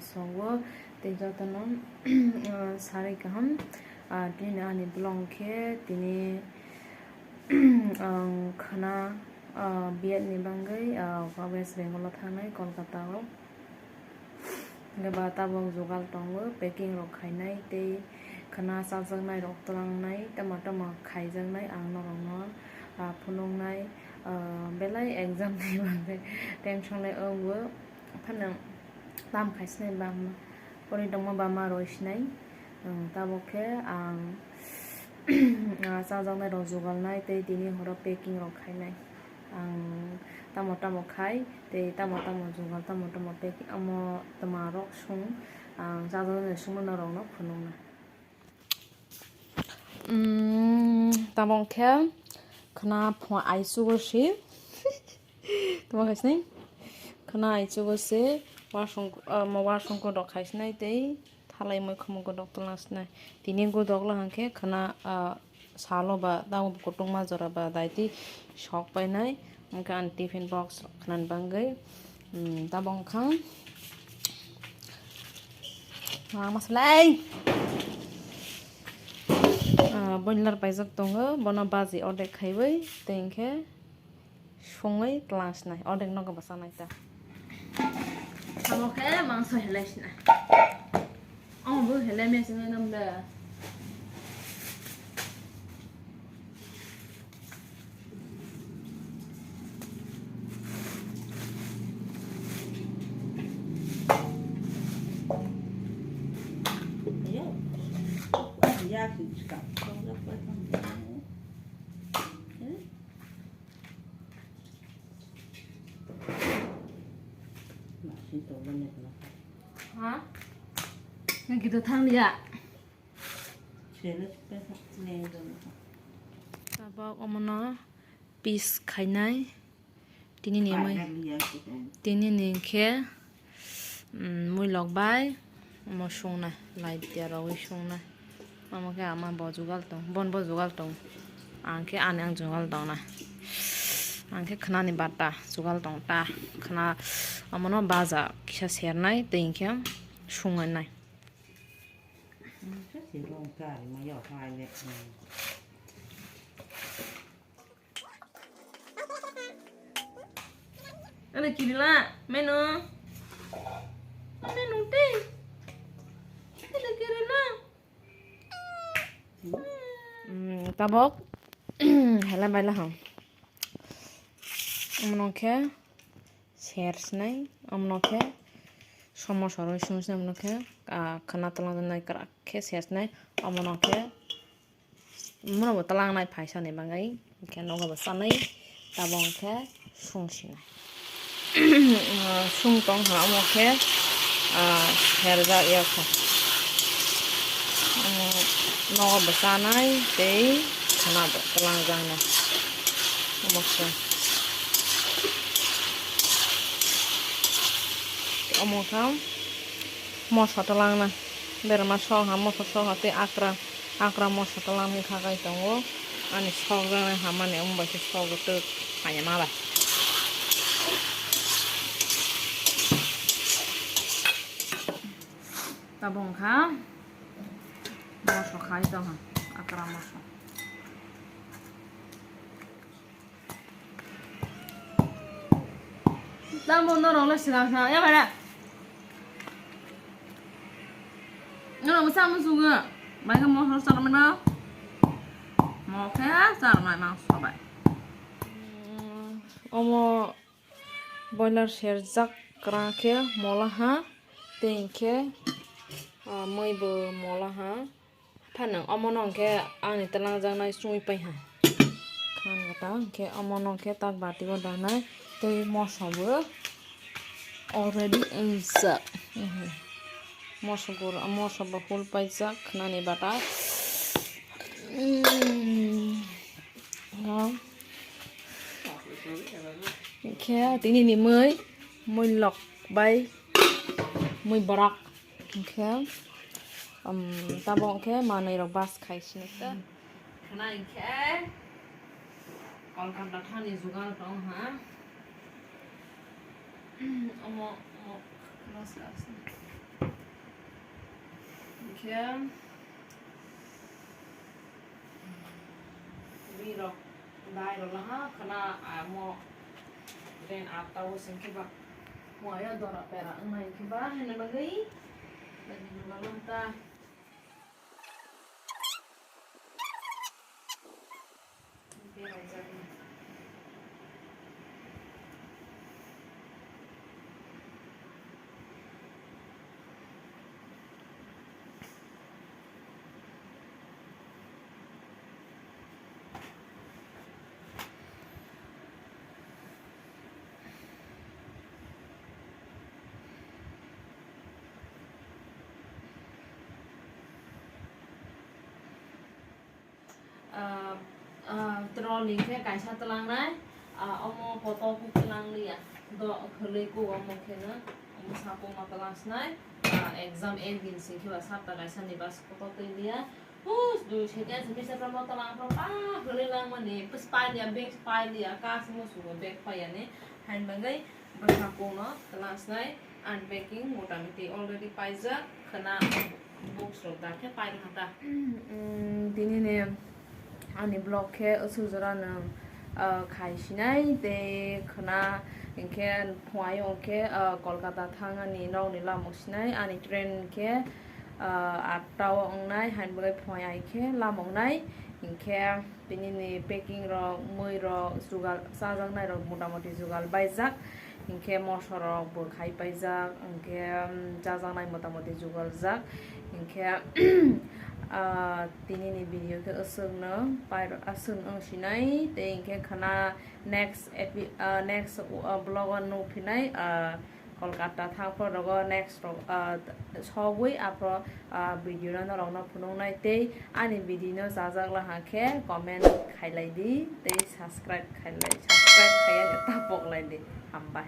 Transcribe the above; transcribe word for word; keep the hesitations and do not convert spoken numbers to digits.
Songo tei jotono, ah, sarwi kaham. Ah, tini ani vlog khe tini, ang khwna, ah, B Ed ni bagwi, ah, West Bengal o thangnai, Kolkata o. Hwnkhe ba tabuk jugal tongo, packing rok khainai tei khwna chajaknai rok twlangnai, tamo tamo khaijaknai ang norokno, ah, phunuknai, ah, belai exam ni bagwi tension lai wngo. Phano tam khaisinai bama, pori tongma bama roi sinai. Ang tabuk khe ang, ah, chajaknai rok jugalnai tei tini horo packing rok khainai. Ang tamo tamo khai tei tamo tamo jugal, tamo tamo packing, omo twma rok sung, ang chajaknai sungno norokno phunukna. Mm, tamo khe khwna phunga aichugo si. Tamo khe sini khwna aichugo si wasung, ah, mo wasung ko dok khai sinai tei thalai moi khomo ko dok tlang sinai. Tini go dok la hangkhe khwna, ah, salo ba tamo kutung ma jora ba daiti sok painai. Hwnkhe ang tiffin box khwnani bagwi, mm, tabok wngkha. Ang masalai, ah, boiler paijak tongo, bono baji ordek khaiwi, tei hwnkhe songwi tlang sinai, ordek nogo bwchanai ta. Abo khe mangso helai sinai. Omo bo helai mechine nam da. Ha? Nang kita thang dia. Tabok omono piece khainai. Tini ni mui, tini ni khe, mm, muilok bai omo sungnai, lai tiya rogwi sungnai. Omo khe ama bo jugal tong, bon bo jugal tong. Ang khe ani ang jugal tongnai. Ang khe khwnani bata jugal tong ta. Khwna omono baja kisa sernai tei hwnkhe sungnai. Ada kirila, menu. Menu teh. Ada kirila. Hmm, tabok. Hela baila ham. Omono khe ser sinai, omono khe somosa rwi sung sinai, omono khe, ah, khwna twlang nai kwrak khe ser sinai, omono khe. Mano bo twlangnai phaisa ni bagwi, hwnkhe nogo bo chanwi, tabok hwnkhe sung sinai. Sung tong ha, omo khe, ah, serjak ya kha. Omo nogo bo chanai tei khwna bo twlangjaknai. Omo khe, omo khe moso twlangnai, berma sok ha, moso sok ha tei akra. Akra moso twlang khe khakai tongo. Ani sokjaknai hamani omo bai khe sokjak twk khaina ma bai. Tabok wngkha moso khai tongkha, akra moso. Tamo norok le swkang swkang ya bai da. Norok bwsa muchungo. Bai khe moso chana mano. Mo khe chana mai mangso bai. Omo boiler serjak kwrak khe mola ha. Tei hwnkhe, ah, mui bo mola ha. Phano omono hwnkhe ani twlangjaknai chumui pai ha. Khangata hwnkhe omono hwnkhe tak bati o danai tei moso bo already wngjak. Mhm. Moso gura, moso bo hul paijak khwnani bata. Mm. Hwnkhe tini ni mui, mui lok bai mui borak. Hwnkhe, um, tabok hwnkhe manwi rok bus khai sini ta. Khwnai hwnkhe Kolkata thani jugal tong ha. Omo, omo, close, close. Hwnkhe ri rok dai rok laha khana amo train atta o sengkhe ba mo ayo dora pera wngnai hwnkhe ba hwnwi bagwi bagwi rwma lom ta. Ah, ah, trolley khe kaisa twlangnai, ah, omo kotor kuk twlang liya, do khwlwi kuk omo kheno, omo sakuma twlang snai, ah, exam ek din sing khe ba sapta kaisa ni bus kotor twi liya. Hus, dui second semester rok no twlang rok pa khwlwi langmani, pus pai liya, bag pai liya, kas musugo bag pai yani, hain bagwi bwsa kung no twlang snai, unpacking motamoti already paijak, khwna books rok da khe pai rwkha ta. Mm, tini ni ani vlog khe aswk jora no, ah, khai sinai tei khwna hinkhe phunai hinkhe, ah, Kolkata thang ani nok ni lamuk sinai ani train khe, ah, atta o wngnai hain bagwi phunai ai khe lamuk nai hinkhe. Tini ni packing rok, mui rok, jugal chajaknai rok motamoti jugal baijak. Hinkhe moso rok bo khai paijak, hinkhe, um, chajaknai motamoti jugal jak. Hinkhe, ah, tini ni video khe aswk no pai, aswk no wng sinai. Tei hinkhe khwna next epi-, ah, next, ah, vlog o nukphinai, ah, Kolkata thang phor rogo next rok, ah, sogwi aphro, ah, video no norok no phunuknai tei ani video no chajak laha khe comment khailai di tei subscribe khailai, subscribe khaiya tapok lai di. Hambai.